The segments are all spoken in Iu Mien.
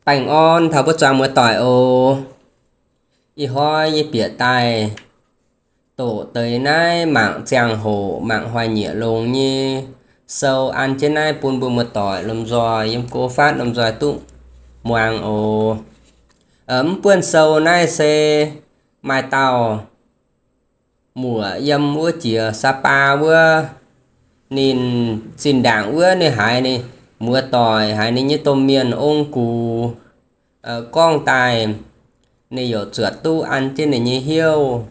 Baengh orn taux mbuo zuangx muoz-doic oc. Ih hnoi yie bieqc daaih doqc deix naaiv mangc ziangh hoc mangc Hoic Nyieqc longx nyei sou an jienv naaiv bun mbuo muoz-doic lomh nzoih yiem go fatv lomh nzoih duqv muangx oc. Mv buonv sou naaiv se maaih dauh muoc yiem wuov jiex Sapa wuov, ninh zinh ndaangc wuov ninh haiz ninh muoz-doic haiz ninh nyei domh mienh ong gux gorngv daaih, ninh youc zuotc duqv an jienv ninh nyei hnyouv,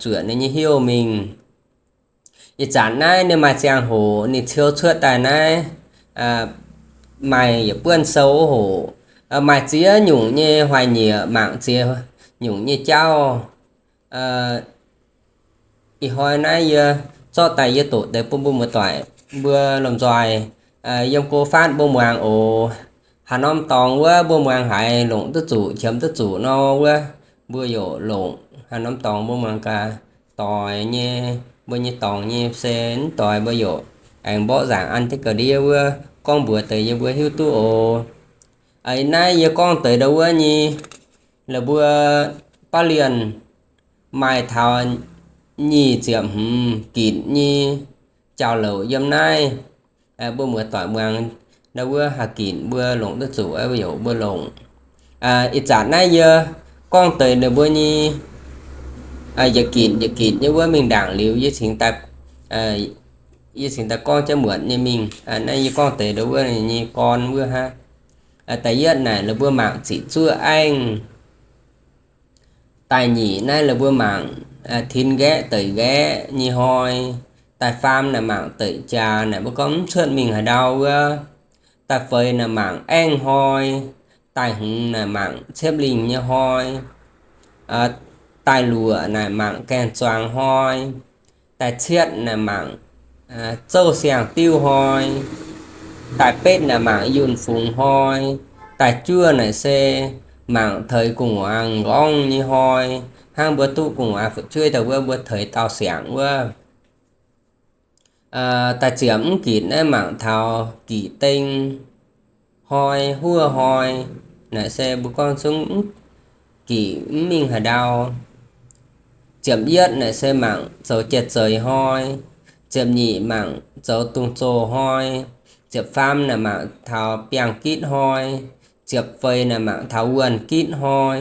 zuotc ninh nyei hnyouv mingh. Ih zanc naaiv ninh maaih ziangh hoc ninh ciou cuotv daaih naaiv, maaih yietc buonv sou hoc, maaih ziex nyungc nyei Hoic Nyieqc mangc ziex nyungc nyei jauv. Ih hnoi naaiv yie zorqv daaih yie doqc deix bun mbuo muoz-doic mbuo lomh nzoih yiem go fatv mbuo muangx oc. Haaix norm dorngx wuov mbuo muangx haiz longc duqv zuqc, qiemx duqv zuqc nor wuov, mbuo youc longc. Haaix norm dorngx mbuo muangx gaax doix nyei, mbuo nyei dorngx nyei se mv doix mbuo youc aengx mborqv nzaangc an jienv ga'ndiev wuov gorngv mbuox deix yie mbuo hiuv duqv oc. Ih naaiv yie gorngv deix ndau wuov nyei, la'buo baav lienh maaih taux nyic ziepc hmz ginc nyei jauv-louc yiem naaiv. Mbuo muoz-doic muangx ndau wuov haih ginc mbuo longc duqv zuqc, mbuo youc mbuo longc. Ih zanc naaiv yie gorngv deix ninh mbuo nyei yietc ginc yietc ginc nyei wuov mingh ndaangc liuz, yie cingx daaih, yie cingx daaih gorngv jienv muonc nyei mingh. Naaiv yie gorngv deix ndau wuov nyei gorn wuov hnangv. Da'yietv naaic la'buo mangc ziqc zuoqv aengv. Da'nyeic naaiv la'buo mangc tin nqaeqv deic nqaeqv nyei hnoi. Da'faam naaic mangc deic jaax naaic mbuo gorngv mv cuotv mingh haaix ndau wuov. Da'feix naaic mangc aengv hnoi. Da'hmz naaic mangc ciepv lingh nyei hnoi. Da'luoqc naaic mangc gaeng-zuangx hnoi. Da'cietv naaic mangc zouv siang-diuv hnoi. Da'betv naaic mangc yunh fungx hnoi. Da'juov naaic se mangc teix gu'nguaaz nqorngv nyei hnoi, hnangv mbuo duqv gu'nguaaz fu'jueiv daaih wuov mbuo teix daauh siangx wuov. Da'ziepc mv ginc naaiv mangc taux giqc deng hnoi, huov hnoi, naaic se mbuo gorngv zungv giqc mv mingh haaix ndau. Ziepc yietv naaic se mangc zoux jai-zeix hnoi. Ziepc nyeic mangc zoux dungz zoh hnoi. Ziepc faam naaic mangc taux biangh gitv hnoi. Ziepc feix naaic mangc taux wuonh gitv hnoi.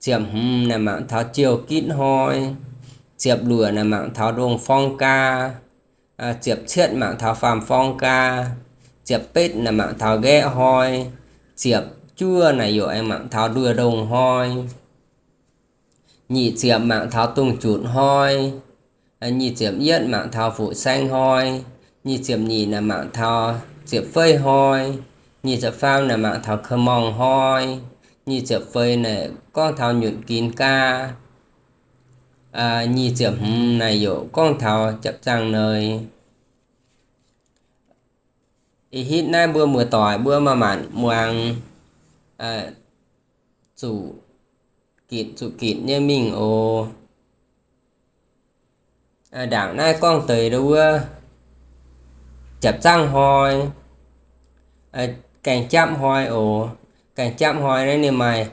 Ziepc hmz naaic mangc taux jouh gitv hnoi. Ziepc luoqc naaic mangc taux ndongh forng gaa. Ziepc cietv mangc taux faam-forng gaa. Ziepc betv naaic mangc taux nqaeqv hnoi. Ziepc juov naaic youc aengx mangc taux nduoh ndongh hnoi. Nyic ziepc mangc taux dungz-jutc hnoi. Nyic ziepc yietv mangc taux fuqv-saeng hnoi. Nyic ziepc nyeic naaic mangc taux ziepc feiv hnoi. Nyic ziepc faam naaic mangc taux ka'morngh hnoi. Nyic ziepc feix naaic gorngv taux nyutc ginx gaa. Nyic ziepc hmz naaic youc gorngv taux japv zaangh neix. Ih hitv naaiv mbuo muoz-doic mbuo maaih maanc muangx zuqc ginc zuqc ginc nyei mingh oc. Ndaangc naaiv gorngv deix ndau wuov japv zaangv hnoi, gaeng japv hnoi oc. Gaeng japv hnoi naaiv ninh maaih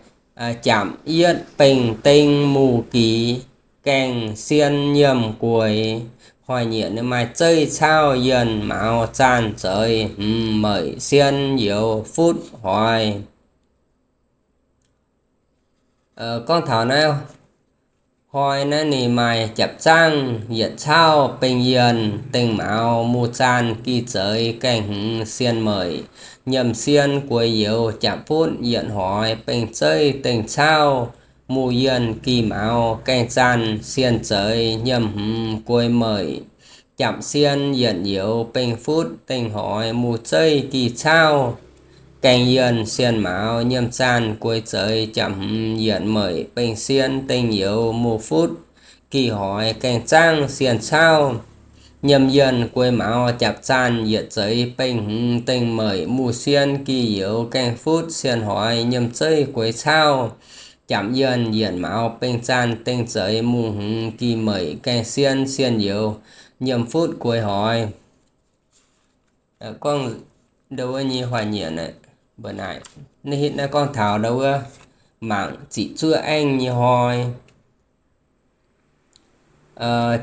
japv yietv bengh deng muh giz gaengh sien nyiemh gueix. Hnoi-nyieqc ninh maaih zeiv cauv yienh mauz zaanh zeix hmz meic sien youz futv hoix. Gorngv taux naaiv hnoi naaiv ninh maaih japv zaangv yietc cauv bengh yienh dengh mauz muh zaanh gih zeix gaengh hmz sien meic nyiemh sien gueix youz japv futv yietc hoix bengh zeiv dengh cauv muh yienh gih mauz gaengh zaanh sien zeix nyiemh hmz gueix meic japv sien yietc youz bengh futv dengh hoix muh zeiv gih cauv gaengh yienh sien mauz nyiemh zaanh gueix zeix japv hmz yietc meic bengh sien dengh youz muh futv gih hoix gaengh zaangv sien cauv nyiemh yienh gueix mauz japv zaanh yietc zeix bengh hmz dengh meic muh sien gih youz gaengh futv sien hoix nyiemh zeiv gueix cauv japv yienh yietc mauz bengh zaanh dengh zeix muh hmz gih meic gaengh sien sien youz nyiemh futv gueix hoix. Gorngv ndau wuov nyei hnoi-nyieqc naaic. Mbuo naaic, naaiv hitv naaiv gorngv taux ndau wuov mangc ziqc zuoqv aengv nyei hnoi.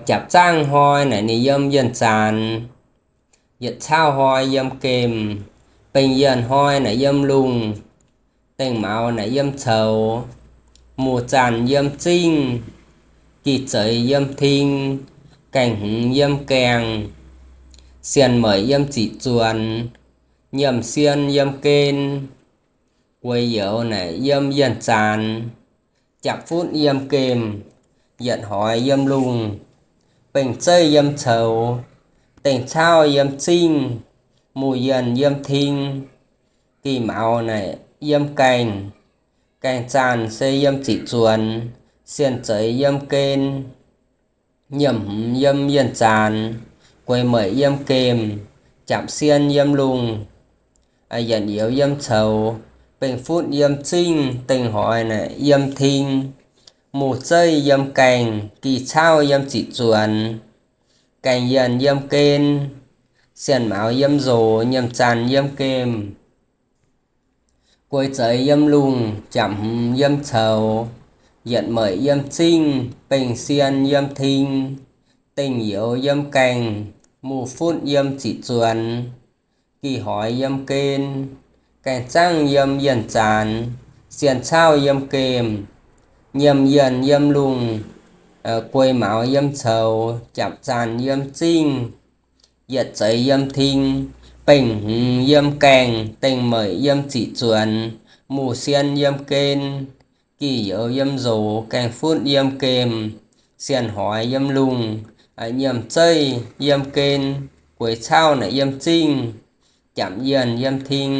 Jaapc zaangv hnoi naaic ninh yiem yienh zaanx, yietc cauv hnoi yiem gemh, bengh yienh hnoi naaic yiem lungh, dengh maux naaic yiem coux, muh zaanh yiem zingh, gih zeix yiem ting, gaengh hmz yiem gaengh, sienh meic yiem ziqc zuonx, nyiemc sien yiem gen, gueix youz naaic yiem yienh zaanx, jaapc futv yiem gemh, yietc hoix yiem lungh, bengh zeiv yiem coux, dengh cauv yiem zingh, muh yienh yiem ting, gih maux naaic yiem gaengh, gaengh zaanh se yiem ziqc zuonx, sienh zeix yiem gen, nyiemc hmz yiem yienh zaanx, gueix meic yiem gemh, jaapc sien yiem lungh, yietc youz yiem coux, bengh futv yiem zingh, dengh hoix naaic yiem ting, muh zeiv yiem gaengh, gih cauv yiem ziqc zuonx, gaengh yienh yiem gen, sienh maux yiem nzox, nyiemc zaanh yiem gemh, gueix zeix yiem lungh, jaapc hmz yiem coux, yietc meic yiem zingh, bengh sien yiem ting, dengh youz yiem gaengh, muh futv yiem ziqc zuonx, gih hoix yiem gen, gaengh zaangv yiem yienh zaanx, sienh cauv yiem gemh, nyiemc yienh yiem lungh, gueix maux yiem coux, jaapc zaanh yiem zingh, yietc zeix yiem ting, bengh hmz yiem gaengh, dengh meic yiem ziqc zuonx, muh sien yiem gen, gih youz yiem nzox, gaengh futv yiem gemh, sienh hoix yiem lungh, nyiemc zeiv yiem gen, gueix cauv naaic yiem zingh, jaapc yienh yiem ting,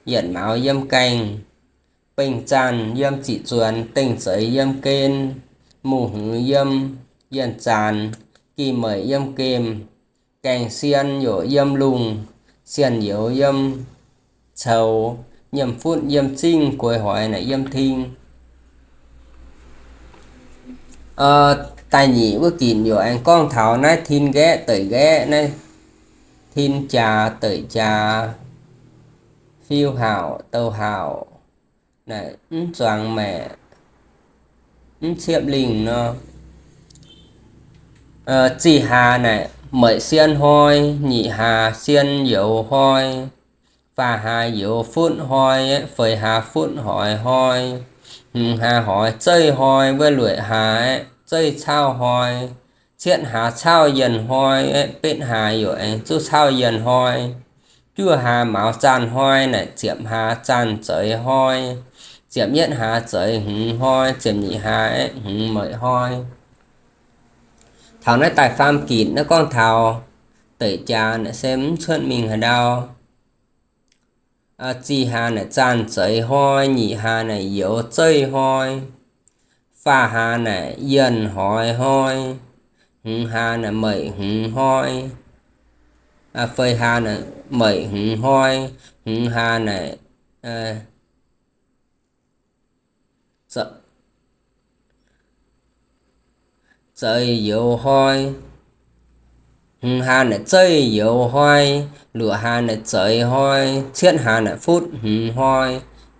yietc maux yiem gaengh, bengh zaanh yiem ziqc zuonx, dengh zeix yiem gen, muh hmz yiem yienh zaanx, gih meic yiem gemh, gaengh sien yaac yiem lungh, sienh youz yiem coux, nyiemc futv yiem zingh, gueix hoix naaic yiem ting. Da'nyeic wuov ginc yaac aengx gorngv taux naaiv tin nqaeqv deic nqaeqv naaiv, tin jaax deic jaax, fiu hauc douh hauc, naaic mv zuangx maeqc, mv ciepv lingh nor. Zih hlaax naaic meic sien hnoi, nyic hlaax sien youz hnoi, faah hlaax youz futv hnoi, feix hlaax futv hoix hnoi, hmz hlaax hoix zeiv hnoi, wuov lueic hlaax zeiv cauv hnoi, cietv hlaax cauv yienh hnoi, betv hlaax yaac aengx zuqc cauv yienh hnoi, juov hlaax maux zaanh hnoi naaic ziepc hlaax zaanh zeix hnoi, ziepc yietv hlaax zeix hmz hnoi, ziepc nyeic hlaax hmz meic hnoi. Taux naaiv daaih faam ginc naaiv gorngv taux deic jaax naaic se mv cuotv mingh haaix ndau. Zih hlaax naaic zaanh zeix hnoi, nyic hlaax naaic youz zeiv hnoi, faah hlaax naaic yienh hoix hnoi, hmz hlaax naaic meic hmz hnoi, feix hlaax naaic meic hmz hnoi, hmz hlaax naaic zeix youz hnoi, hmz hlaax naaic zeiv youz hnoi, luoqc hlaax naaic zeix hnoi, cietv hlaax naaic futv hmz hnoi,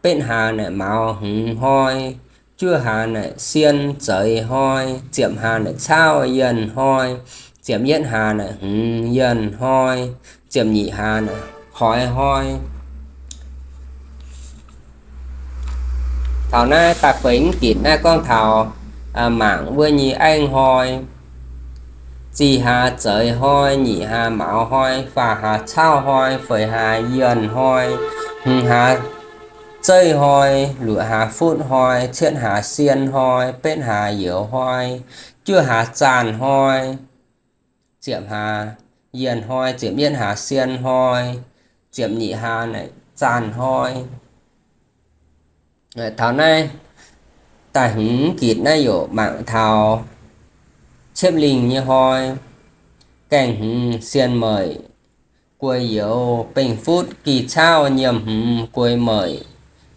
betv hlaax naaic maux hmz hnoi, juov hlaax naaic sien zeix hnoi, ziepc hlaax naaic cauv yienh hnoi, ziepc yietv hlaax naaic hmz yienh hnoi, ziepc nyeic hlaax naaic hoix hnoi. Taux naaiv da'feix ginc naaiv gorngv taux mangc wuov nyei aengv hnoi. Zih hlaax zeix hnoi, nyic hlaax maux hnoi, faah hlaax cauv hnoi, feix hlaax yienh hnoi, hmz hlaax zeiv hnoi, luoqc hlaax futv hnoi, cietv hlaax sien hnoi, betv hlaax youz hnoi, juov hlaax zaanh hnoi, ziepc hlaax yienh hnoi, ziepc yietv hlaax sien hnoi, ziepc nyeic hlaax naaic zaanh hnoi. Taux naaiv da'hmz ginc naaiv yaac mangc taux ciepv lingh nyei hnoi, gaengh hmz sien meic, gueix youz bengh futv gih cauv, nyiemc hmz gueix meic,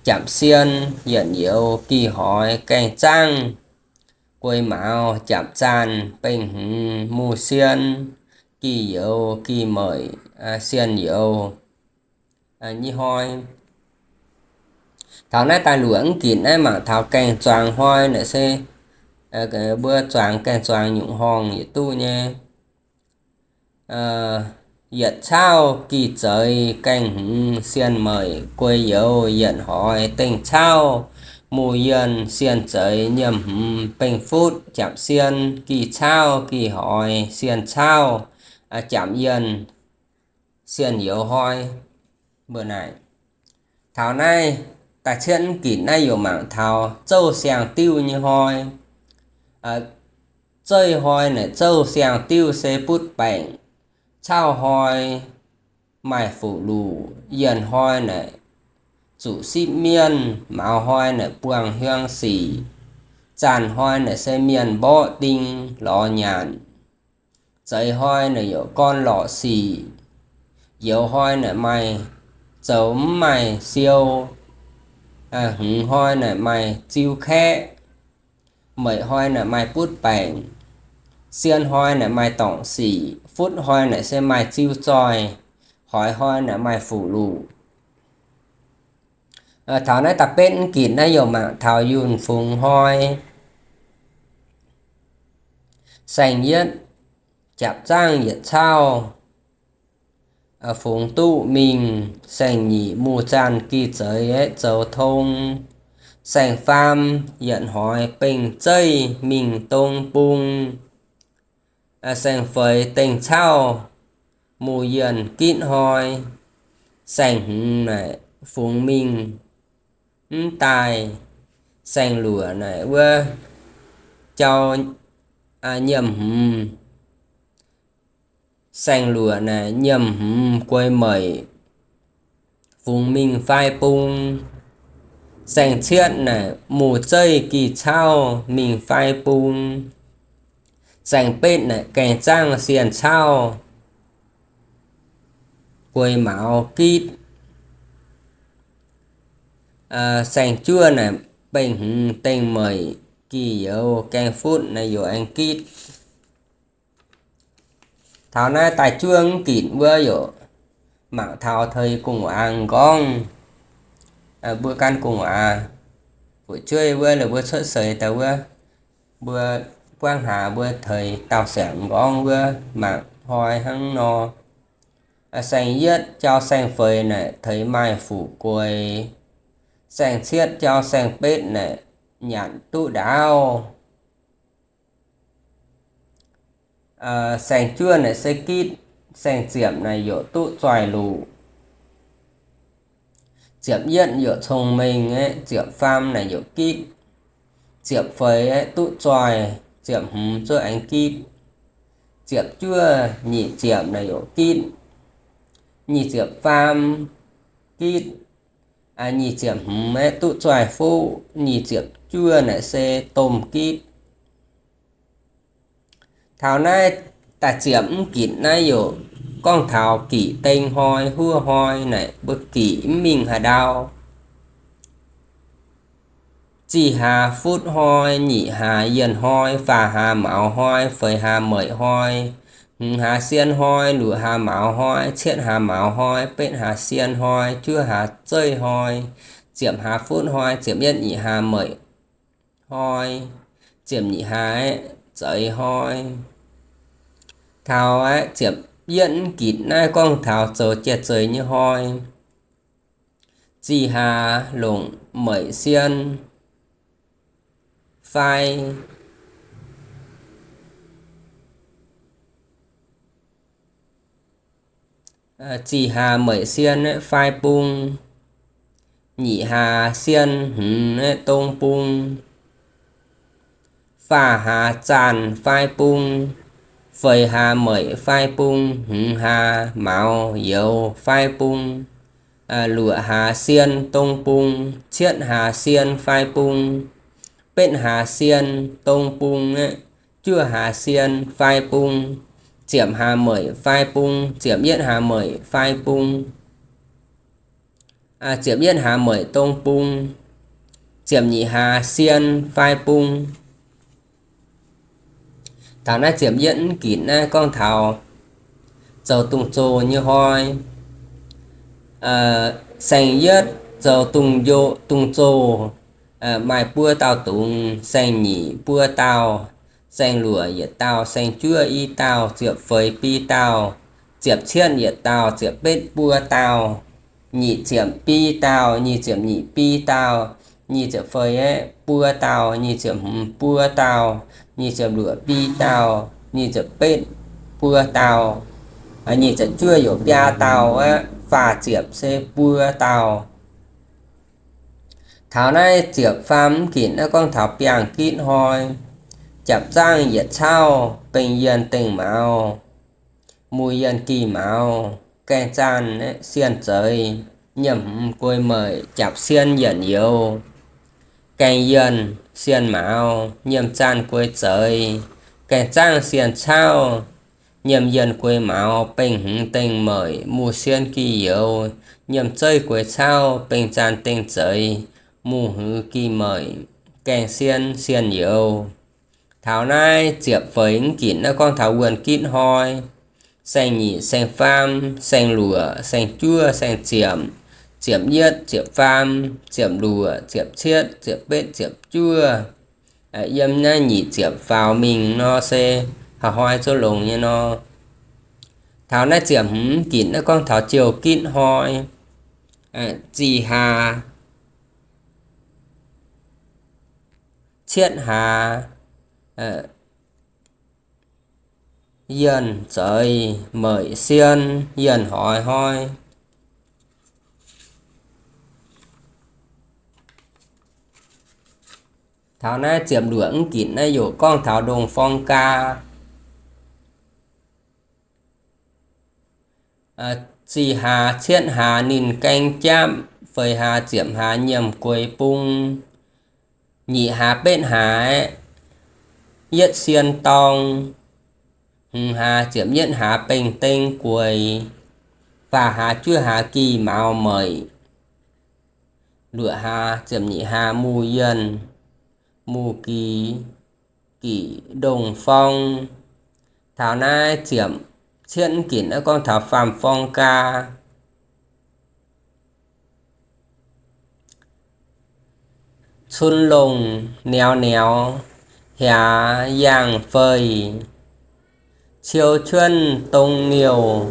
japc sien yietc youz gih hoix, gaengh zaangv gueix maux, japc zaanh bengh hmz, muh sien gih youz gih meic, sien youz nyei hnoi. Taux naaiv daaih luoqc mv ginc naaiv mangc taux gaeng-zuangx hnoi naaic se mbuo zuangx gaeng-zuangx nyungc horngh yietc duqv nyei. Yietc cauv gih zeix gaeng-hmz sienh meic guei youz, yietc hoix dengh cauv mu yienh sienh zeiz, nyiemh hmz bengh futv japc sienh, gih cauv gih hoix sienh cauv japc yienh sienh youz hnoi. Mbuo naaic, taux naaiv da'cietv mv ginc naaiv yaac mangc taux zouv siang-diuv nyei hnoi. Zeiv hnoi naaic zouv siang-diuv se butv baengc, cauv hnoi maaih fuqv-luqc, yienh hnoi naaic zuqc sipv mienh, maux hnoi naaic buangh hiuang sic, zaanh hnoi naaic se mienh mborqv ding lorz nyanc, zeix hnoi naaic yaac gorn lorqc sic, youz hnoi naaic maaih zoux mv maaih siou, hmz hnoi naaic maaih ziu kaeqv, meic hnoi naaic maaih butv baengc, sien hnoi naaic maaih dorngc sic, futv hnoi naaic se maaih ziu zoih, hoix hnoi naaic maaih fuqv-luqc. Taux naaiv da'betv mv ginc naaiv yaac mangc taux yunh fungx hnoi. Saeng-yietv japc zaangv yietc cauv fungx duqv mingh, saeng-nyic mu zaanh gih zeix aeqv zoux tong, saeng-faam yietc hoix bengh zeiv mingh dong bung, saeng-feix dengh cauv mu yienh gitv hnoi, saeng-hmz naaic fungx mingh mv daaih, saeng-luoqc naaic wuov jauv nyiemc hmz, saeng-luoqc naaic nyiemc hmz guei meic fungx mingh fai bung, saeng-cietv naaic mu zeiv gih cauv mingh fai bung, saeng-betv naaic gaeng zaangv sienh cauv guei maux gitv, saeng-juov naaic bengh hmz dengh meic gih youz gaeng futv naaic yaac aengx gitv. Taux naaiv da'juov mv ginc wuov yaac mangc taux teix gu'nguaaz m'nqorngv. Mbuo gan gu'nguaaz fu'jueiv wuov, mbuo cuotv seix daaih wuov, mbuo buangv haaix mbuo teix daauh siangx m'nqorngv wuov mangc hnoi hnangv nor. Saeng-yietv jauv saeng-feix naaic teix maaih fuqv gueix. Saeng-cietv jauv saeng-betv naaic nyanc duqv ndaauv. Saeng-juov naaic se gitv, saeng-ziepc naaic yaac duqv zoih luqc. Ziepc yietv yaac cong-mengh aeqv, ziepc faam naaic yaac gitv. Ziepc feix aeqv duqv zoih, ziepc hmz zuov aengx gitv. Ziepc juov nyic ziepc naaic yaac gitv. Nyic ziepc faam gitv. Nyic ziepc hmz aeqv duqv zoih fuqv, nyic ziepc juov naaic se domh gitv. Taux naaiv da'ziepc mv ginc naaiv yaac gorngv taux giqc deng hnoi huov hnoi naaic mbuo giqc mv mingh haaix ndau. Zih hlaax futv hnoi, nyic hlaax yienh hnoi, faah hlaax maux hnoi, feix hlaax meic hnoi, hmz hlaax sien hnoi, luoqc hlaax maux hnoi, cietv hlaax maux hnoi, betv hlaax sien hnoi, juov hlaax zeiv hnoi, ziepc hlaax futv hnoi, ziepc yietv nyic hlaax meic hnoi, ziepc nyic hlaax zeix hnoi. Taux aeqv, ziepc yietv mv ginc naaiv gorngv taux zoux jai-zeix nyei hnoi. Zih hlaax longc meic sien fai Zih hlaax meic sien fai bung, nyic hlaax sien hmz dong bung, faah hlaax zaanh fai bung, feix hlaax meic fai bung, hmz hlaax maux youz fai bung, luoqc hlaax sien dong bung, cietv hlaax sien fai bung, betv hlaax sien dong bung, juov hlaax sien fai bung, ziepc hlaax meic fai bung, ziepc yietv hlaax meic fai bung, ziepc yietv hlaax meic dong bung, ziepc nyic hlaax sien fai bung. Taux naaiv ziepc yietv mv ginc naaiv gorngv taux zoux dungz zoh nyei hnoi. Saeng-yietv Zoux dungz njo-, dungz zoh, maaih buo dauh dungz, saeng-nyic buo dauh, saeng-luoqc yietc dauh, saeng-juov i dauh, ziepc feix biei dauh, ziepc cietv yietc dauh, ziepc betv buo dauh, nyic ziepc biei dauh, nyic ziepc nyeic biei dauh, nyic ziepc feix aeqv, buo dauh, nyic ziepc hmz buo dauh, nyic ziepc luoqc biei dauh, nyic ziepc betv buo dauh, nyic ziepc juov youc biaa dauh aqv, faah ziepc se buo dauh. Taux naaiv ziepc faam mv ginc naaiv gorngv taux biangh gitv hnoi, japc zaangv yietc cauv, bengh yienh dengh mauz, muz yienh gih mauz, gaengh zaanh sienh zeix, nyiemc hmz guei meic, japc sien yienc youz, gaengh yienh sienh mauz, nyiemc zaanh guei zeix, gaengh zaangv sienh cauv, nyiemc yienh guei mauz, bengh hmz dengh meic, muz sien gih youz, nyiemc zeiv guei cauv, bengh zaanh dengh zeix, muz huix gih meic, gaengh sien sienh youz. Taux naaiv ziepc feix mv ginc naaiv gorngv taux wuonh gitv hnoi, saeng-nyic, saeng-faam, saeng-luoqc, saeng-juov, saeng-ziepc, ziepc yietv, ziepc faam, ziepc luoqc, ziepc cietv, ziepc betv, ziepc juov. Yiem naaiv nyic ziepc faaux mingh nor se haih hnoi zouv longx nyei nor. Taux naaiv ziepc hmz ginc naaiv gorngv taux jouh gitv hnoi, zih hlaax, cietv hlaax, yienh zeix, meic sien, yienh hoix hnoi. Taux naaiv ziepc luoqc mv ginc naaiv yaac gorngv taux ndongh forng gaa. Zih hlaax cietv hlaax ninh gaeng japv, feix hlaax ziepc hlaax nyiemc gueix bung, nyic hlaax betv hlaax aeqv, yietv sien dorng, hmz hlaax ziepc yietv hlaax bengh deng gueix, faah hlaax juov hlaax gih mauz meic, luoqc hlaax ziepc nyeic hlaax muz yienh, muz gic, gic ndongh forng. Taux naaiv ziepc cietv mv ginc naaiv gorngv taux faam-forng gaa. Cun longc niauz niauz, hiax yangh feih, ciou cuonv dong niouh,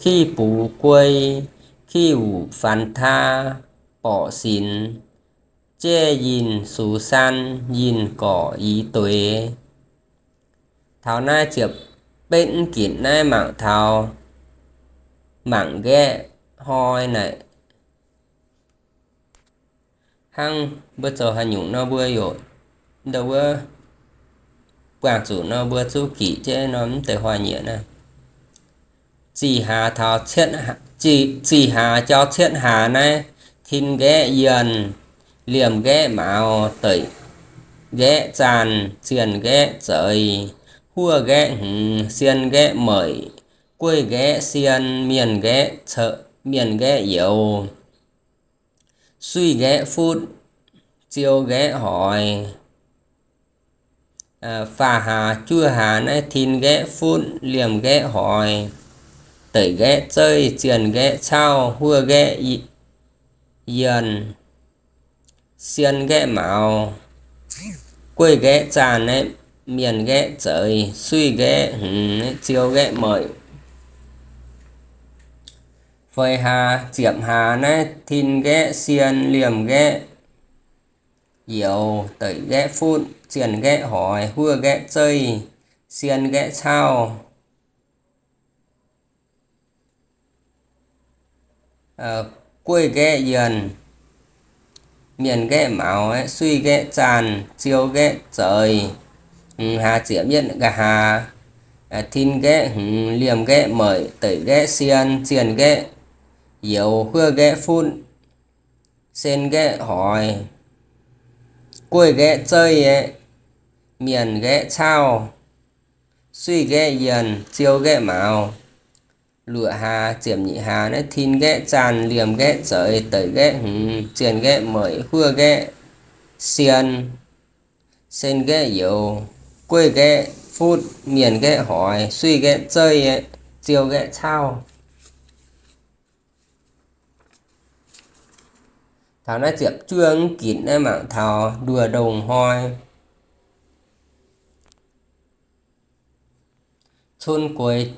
kiv bux guei, kiv wuc fanx taa, borqc sinx, jeiv yinh sux san, yinh gorqc ih dueix. Taux naaiv ziepc betv mv ginc naaiv mangc taux mangc nqaeqv hnoi naaic. Hnangv mbuo zoux haaix nyungc nor mbuo yaac ndau wuov buangh zuqc nor mbuo zuqv gic jienv norm mv deix hnoi-nyieqc naaiv. Zih hlaax taux, zih hlaax jauv cietv hlaax naaiv, tin nqaeqv yienh, liemh nqaeqv mauz, deic nqaeqv zaanh, zienh nqaeqv zeix, huov nqaeqv hmz, sien nqaeqv meic, gueiv nqaeqv sien, mienh nqaeqv, mienh nqaeqv youz, suiv nqaeqv futv, ziou nqaeqv hoix. Faah hlaax juov hlaax naaiv tin nqaeqv futv, liemh nqaeqv hoix, deic nqaeqv zeiv, zienh nqaeqv cauv, huov nqaeqv yienh, sien nqaeqv mauz, gueiv nqaeqv zaanh naaiv, mienh nqaeqv zeix, suiv nqaeqv hmz, ziou nqaeqv meic. Feix hlaax ziepc hlaax naaiv tin nqaeqv sien, liemh nqaeqv youz, deic nqaeqv futv, zienh nqaeqv hoix, huov nqaeqv zeiv, sien nqaeqv cauv, gueiv nqaeqv yienh, mienh nqaeqv mauz, suiv nqaeqv zaanh, ziou nqaeqv zeix, hmz hlaax ziepc yietv nqa'haav, tin nqaeqv hmz, liemh nqaeqv meic, deic nqaeqv sien, zienh nqaeqv youz, huov nqaeqv futv, sen nqaeqv hoix, gueiv nqaeqv zeiv, mienh nqaeqv cauv, suiv nqaeqv yienh, ziou nqaeqv mauz. Luoqc hlaax ziepc nyeic hlaax naaiv tin nqaeqv zaanh, liemh nqaeqv zeix, deic nqaeqv hmz, zienh nqaeqv meic, huov nqaeqv sien, sen nqaeqv youz, gueiv nqaeqv futv, mienh nqaeqv hoix, suiv nqaeqv zeiv, ziou nqaeqv cauv. Taux naaiv ziepc juov mv ginc naaiv mangc taux nduoh ndongh hnoi. Cun gueix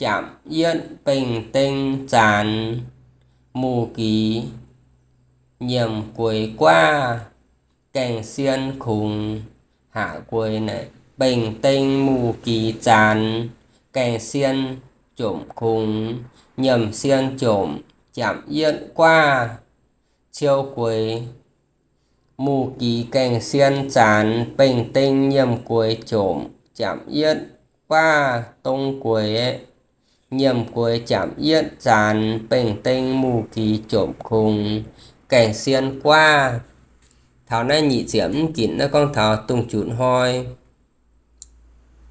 jaapc yietv bengh deng zaanx, muz gix nyiemc gueix guaav, gaengh sien kungx. Haac gueix naaic bengh deng muz gix zaanx, gaengh sien jomc kungx, nyiemc sien jomc, jaapc yietv guaav. Ciou gueix muz gix gaengh sien zaanx, bengh deng nyiemc gueix jomc, jaapc yietv guaav. Dong gueix nyiemc gueix jaapc yietv zaanx, bengh deng muz gix jomc kungx, gaengh sien guaav. Taux naaiv nyic ziepc mv ginc naaiv gorngv taux dongh juqc hnoi.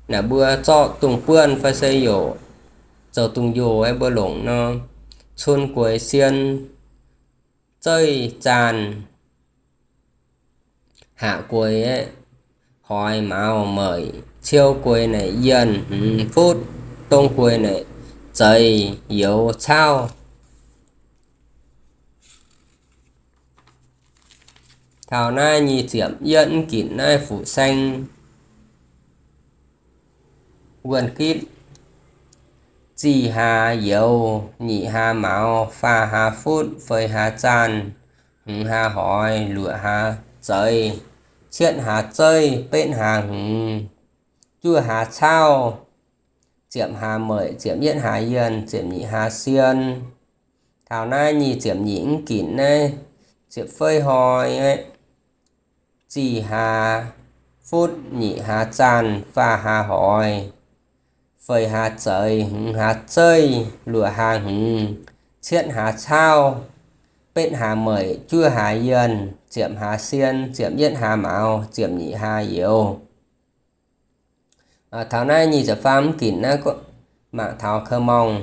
Naaic mbuo zorqv dongh buonv fai se youc zoux dongh yoz mbuo longc nor, cun gueix sien zeiv zaanh, haac gueix hoix mauz meic, ciou gueix naaic yienh hmz futv, dong gueix naaic zeiz youz cauv. Taux naaiv nyic ziepc yietv mv ginc naaiv fuc saeng wuonh gitv, zih hlaax youz, nyic hlaax mauz, faah hlaax futv, feix hlaax zaanh, hmz hlaax hoix, luoqc hlaax zeiz, cietv hlaax zeiv, betv hlaax hmz, juov hlaax cauv, ziepc hlaax meic, ziepc yietv hlaax yienh, ziepc nyeic hlaax sien. Taux naaiv nyic ziepc nyeic mv ginc naaiv ziepc feix hnoi, zih hlaax futv, nyic hlaax zaanh, faah hlaax hoix, feix hlaax zeiz, hmz hlaax zeiv, luoqc hlaax hmz, cietv hlaax cauv, betv hlaax meic, juov hlaax yienh, ziepc hlaax sien, ziepc yietv hlaax mauz, ziepc nyeic hlaax youz. Taux naaiv nyic ziepc faam mv ginc naaiv mangc taux koi morngh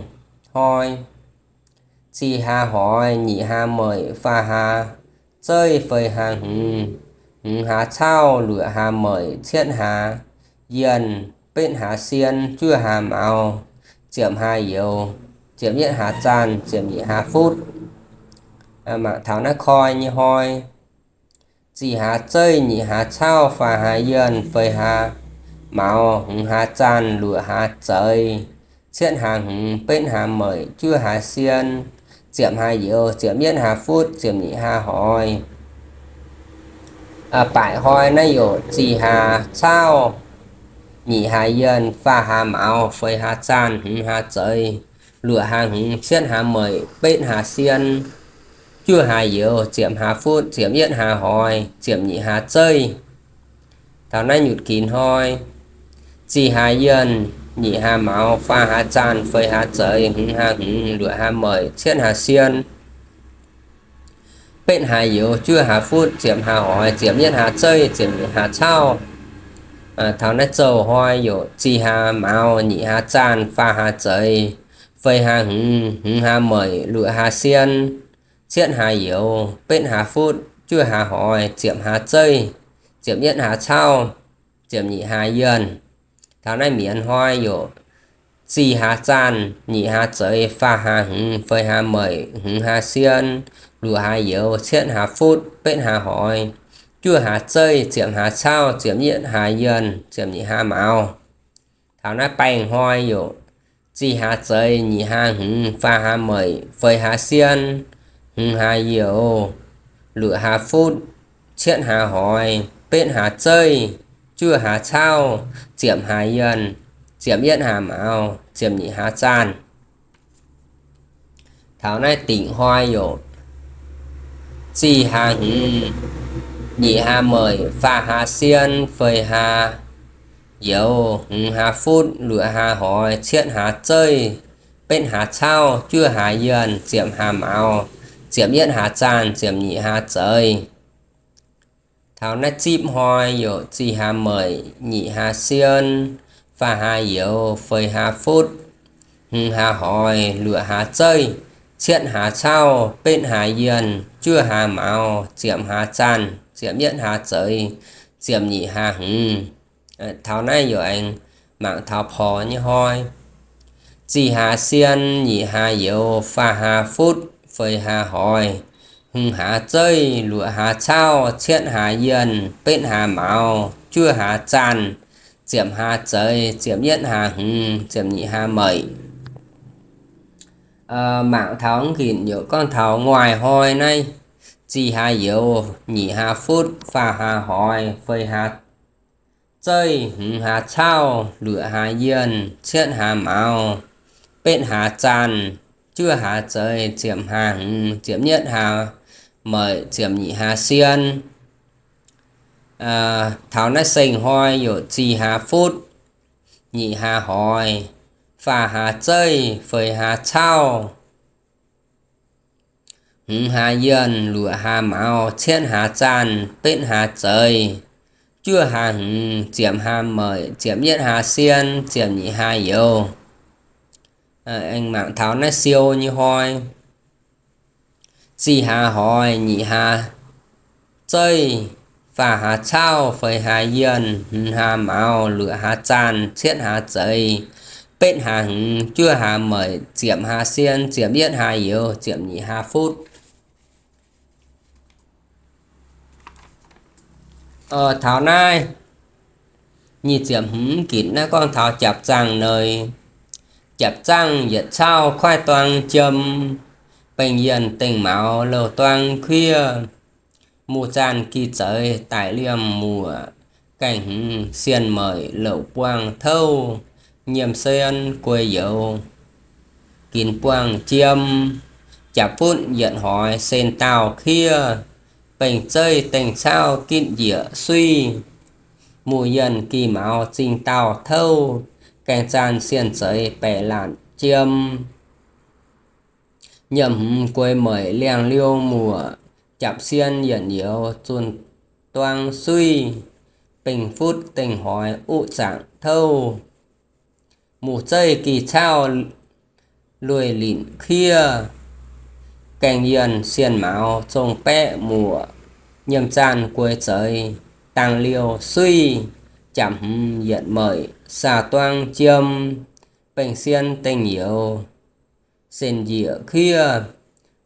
hnoi, zih hlaax hoix, nyic hlaax meic, faah hlaax zeiv, feix hlaax hmz, hmz hlaax cauv, luoqc hlaax meic, cietv hlaax yienh, betv hlaax sien, juov hlaax mauz, ziepc hlaax youz, ziepc yietv hlaax zaanh, ziepc nyeic hlaax futv. Mangc taux naaiv koi nyei hnoi, zih hlaax zeiv, nyic hlaax cauv, faah hlaax yienh, feix hlaax mauz, hmz hlaax zaanh, luoqc hlaax zeiz, cietv hlaax hmz, betv hlaax meic, juov hlaax sien, ziepc hlaax youz, ziepc yietv hlaax futv, ziepc nyeic hlaax hoix. Baaic hnoi naaiv youc zih hlaax cauv, nyic hlaax yienh, faah hlaax mauz, feix hlaax zaanh, hmz hlaax zeiz, luoqc hlaax hmz, cietv hlaax meic, betv hlaax sien, juov hlaax youz, ziepc hlaax futv, ziepc yietv hlaax hoix, ziepc nyeic hlaax zeiv. Taux naaiv nyutc ginx hnoi, zih hlaax yienh, nyic hlaax mauz, faah hlaax zaanh, feix hlaax zeiz, hmz hlaax hmz, luoqc hlaax meic, cietv hlaax sien, betv hlaax youz, juov hlaax futv, ziepc hlaax hoix, ziepc yietv hlaax zeiv, ziepc nyeic hlaax cauv. Taux naaiv zouh hnoi youc zih hlaax mauz, nyic hlaax zaanh, faah hlaax zeiz, feix hlaax hmz, hmz hlaax meic, luoqc hlaax sien, cietv hlaax youz, betv hlaax futv, juov hlaax hoix, ziepc hlaax zeiv, ziepc yietv hlaax cauv, ziepc nyeic hlaax yienh. Taux naaiv mienz hnoi youc zih hlaax zaanh, nyic hlaax zeiz, faah hlaax hmz, feix hlaax meic, hmz hlaax sien, luoqc hlaax youz, cietv hlaax futv, betv hlaax hoix, juov hlaax zeiv, ziepc hlaax cauv, ziepc yietv hlaax yienh, ziepc nyeic hlaax mauz. Taux naaiv baengh hnoi youc zih hlaax zeiz, nyic hlaax hmz, faah hlaax meic, feix hlaax sien, hmz hlaax youz, luoqc hlaax futv, cietv hlaax hoix, betv hlaax zeiv, juov hlaax cauv, ziepc hlaax yienh, ziepc yietv hlaax mauz, ziepc nyeic hlaax zaanh. Taux naaiv dingc hnoi youc zih hlaax hmz, nyic hlaax meic, faah hlaax sien, feix hlaax youz, hmz hlaax futv, luoqc hlaax hoix, cietv hlaax zeiv, betv hlaax cauv, juov hlaax yienh, ziepc hlaax mauz, ziepc yietv hlaax zaanh, ziepc nyeic hlaax zeiz. Taux naaiv zipv hnoi youc zih hlaax meic, nyic hlaax sien, faah hlaax youz, feix hlaax futv, hmz hlaax hoix, luoqc hlaax zeiv, cietv hlaax cauv, betv hlaax yienh, juov hlaax mauz, ziepc hlaax zaanh, ziepc yietv hlaax zeiz, ziepc nyeic hlaax hmz. Taux naaiv youc aengx mangc taux porx nyei hnoi. Zih hlaax sien, nyic hlaax youz, faah hlaax futv, feix hlaax hoix, hmz hlaax zeiv, luoqc hlaax cauv, cietv hlaax yienh, betv hlaax maux, juov hlaax zaanh, ziepc hlaax zeix, ziepc yietv hlaax hmz, ziepc nyeic hlaax meic. Mangc taux ginc yaac gorngv taux nguaaic hnoi naaiv, zih hlaax youz, nyic hlaax futv, faah hlaax hoix, feix hlaax zeiv, hmz hlaax cauv, luoqc hlaax yienh, cietv hlaax maux, betv hlaax zaanh, juov hlaax zeix, ziepc hlaax hmz, ziepc yietv hlaax meic, ziepc nyeic hlaax sien. Taux naaiv seng hnoi yaac zih hlaax futv, nyic hlaax hoix, faah hlaax zeiv, feix hlaax cauv, hmz hlaax yienh, luoqc hlaax maux, cietv hlaax zaanh, betv hlaax zeix, juov hlaax hmz, ziepc hlaax meic, ziepc yietv hlaax sien, ziepc nyeic hlaax youz. Aengx mangc taux naaiv siou nyei hnoi, zih hlaax hoix, nyic hlaax zeiv, faah hlaax cauv, feix hlaax yienh, hmz hlaax maux, luoqc hlaax zaanh, cietv hlaax zeix, betv hlaax hmz, juov hlaax meic, ziepc hlaax sien, ziepc yietv hlaax youz, ziepc nyeic hlaax futv. Taux naaiv nyic ziepc hmz ginc naaiv gorngv taux japc zaangv neix. Japc zaangv yietc cauv kuaaiv duang jiem, bengh yienh dengh maux louh duang kuiv, muz zaanh gih zeix daic liemh muoc, gaengh hmz sienh meic louc buangh touv, nyiemc sien guei youz, ginx buangh jiem, japc futv yietc hoix sen daauh kiev, bengh zeiv dengh cauv gitv njiec suiv, muz yienh gih maux zingh daauh touv, gaengh zaanh sienh zeix baeqc laatc jiem, nyiemc hmz gueix meic liangh liou muoc, japc sien yietc youz zunh duang suiv, bengh futv dengh hoix uqv zaangc touv, muz zeiv gih cauv lueiz linc kiev, gaengh yienh sienh maux zong baeqv muoc, nyiemc zaanh gueix zeix dangh liouh suiv, japc hmz yietc meic saah duang jiem, bengh sien dengh youz sen njiec kiev,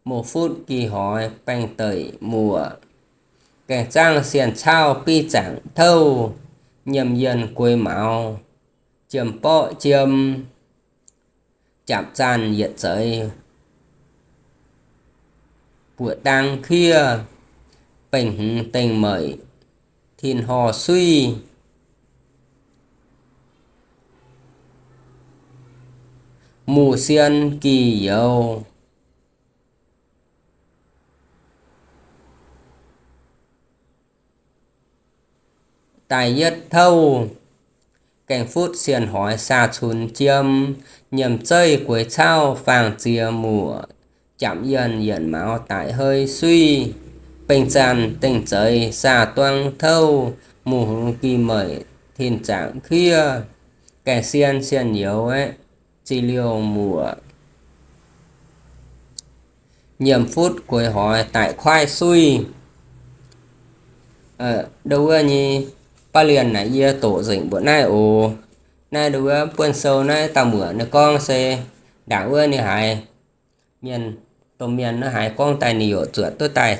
muz futv gih hoix baengh deic muoc, gaengh zaangv sienh cauv biv zaangc touv, nyiemc yienh gueix maux jiem borqv jiem, japc zaanh yietc zeix buoqc dang kiev, bengh hmz dengh meic tin horh suiv, muz sien gih youz daaih yietv touv, gaengh futv sienh hoix saah cunx jiem, nyiemc zeiv gueix cauv faang ziex muoc, japc yienh yienc maux daic hei suiv, bengh zaanh dengh zeix saah duang touv, muz hmz gih meic tin zaangc kiev, gaengh sien sienh youz aeqv, zih liouh muoc, nyiemc futv gueix hoix daic kuaaiv suiv. Ndo wuov nyei baav lienh naaic yie doqc nzengc mbuoqc naaiv oc. Naaiv ndo wuov buonv sou naaiv dauh muoc ninh gorngv se ndaangc wuov ninh haiz mienh, domh mienh naaiv haiz gorngv daaih ninh yaac zuotc duqv daaih,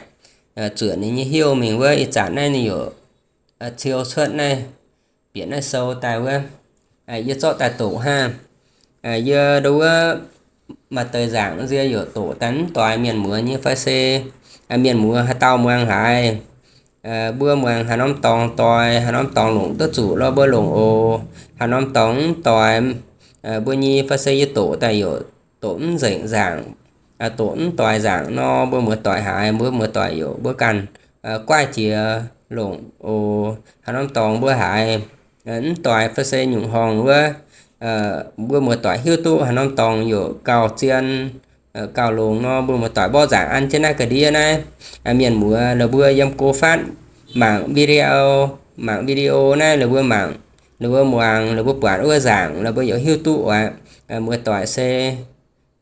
zuotc ninh nyei heuc mingh wuov. Ih zanc naaiv ninh yaac ciou cuotv naaiv, bieqc naaiv sou daaih wuov, yie zorqv daaih doqc hnangv. Yie ndo wuov maaih deix nzaangc nzie yaac doqc daaih mv doix mienh muoz nyei fai se mienh muoz haaix dauh muangx haiz, mbuo muangx haaix norm dorngx doix, haaix norm dorngx longc duqv zuqc lorqc mbuo longc oc. Haaix norm dorngx mv doix mbuo nyei fai se yie doqc daaih yaac doqc mv nzengc nzaangc, doqc mv doix nzaangc nor, mbuo muoz-doic haiz mbuo muoz-doic yaac mbuo ganh guaaiv jiex longc oc. Haaix norm dorngx mbuo haiz mv doix fai se nyungc horngh wuov, mbuo muoz-doic hiuv duqv haaix norm dorngx yaac gauh zien, gauh longx nor, mbuo muoz-doic mborqv nzaangc an jienv naaiv ga'ndiev naaiv. Mienh muoz la'buo yiem go fatv mangc video, mangc video naaiv la'buo mangc, la'buo muangx, la'buo buatc wuov nzaangc la'buo yaac hiuv duqv oc. Muoz-doic se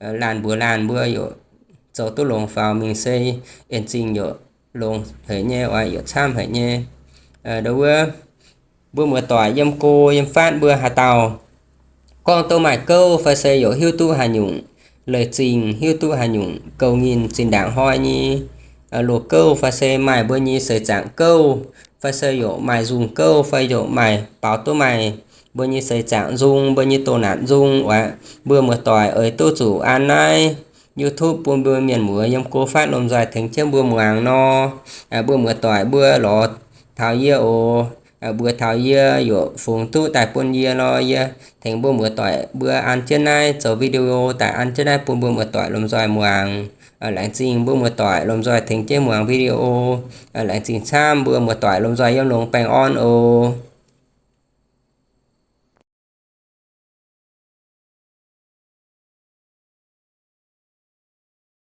laanh mbuox laanh mbuo yaac zoux duqv longx faaux mingh se en zingh yaac longx haic nyei oc, yaac camv haic nyei. Ndo wuov mbuo muoz-doic yiem go yiem fatv mbuo haaix dauh gorngv duqv maaih gouv fai se yaac hiuv duqv haaix nyungc leiz-zingh, hiuv duqv haaix nyungc gouv nyinh zinh ndaangc hnoi nyei loz-gouv fai se maaih mbuo nyei seix zaangc gouv, fai se yaac maaih nzung gouv, fai yaac maaih baaux duqv maaih mbuo nyei seix zaangc nzung, mbuo nyei doh naanc nzung aqv. Mbuo muoz-doic oix duqv zuqc an naaiv YouTube bun mbuo mienh muoz yiem go fatv lomh nzoih tengx jienv mbuo muangx nor, mbuo muoz-doic mbuo lorz taux yie oc. Mbuox taux yie yaac fungx duqv daaih bun yie nor, yie tengx mbuo muoz-doic mbuo an jienv naaiv zoux video daaih an jienv naaiv bun mbuo muoz-doic lomh nzoih muangx. Laengz zingh mbuo muoz-doic lomh nzoih tengx jienv muangx video. Laengz zingh camv, mbuo muoz-doic lomh nzoih yiem longx baengh orn oc.